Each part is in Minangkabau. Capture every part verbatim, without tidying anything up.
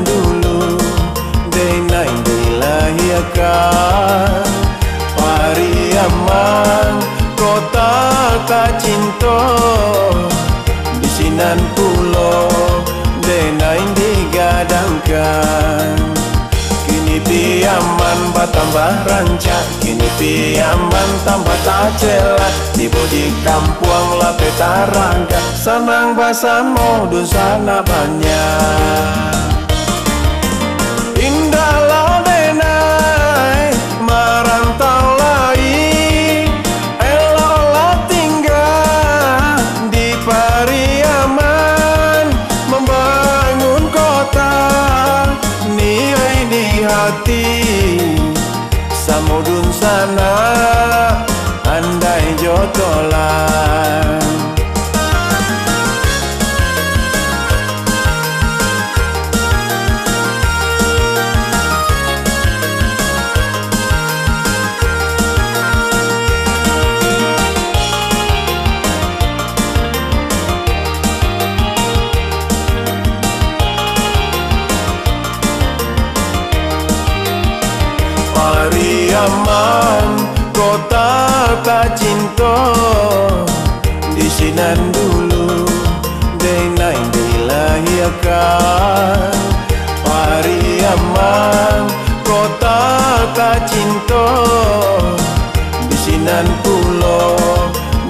dulu, denai dilahiakan. Pariaman, kota tacinto, di sinan pulo denai digadangkan. Kini Piaman batambah rancak, kini Piaman tambah tacelak. Tibo di kampuang lapeh tarangga, sanang basamo dunsanak banyak. Indahlah denai marantau lai, eloklah tingga di Pariaman, mambangun kota, niai di hati, samo dunsanak andai jo tolan. Pariaman, kota tacinto, di sinan dulu denai dilahiakan. Pariaman, kota tacinto, di sinan pulo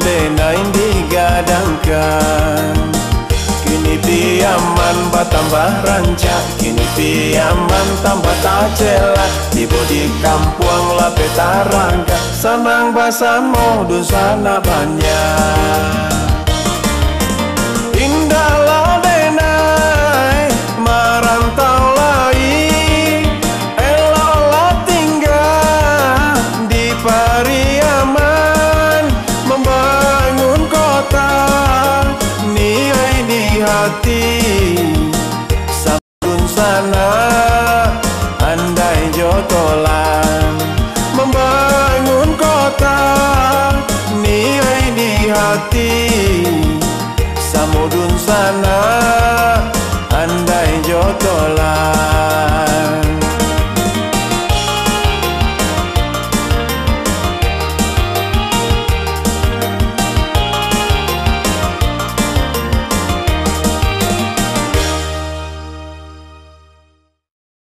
denai digadangkan. Kini Piaman batambah rancak, kini Piaman tambah tacelak. Tibo di kampuang lapeh tarangga, sanang basamo dunsanak banyak. Indahlah denai marantau lai, eloklah tingga di Pariaman, mambangun kota, niai di hati,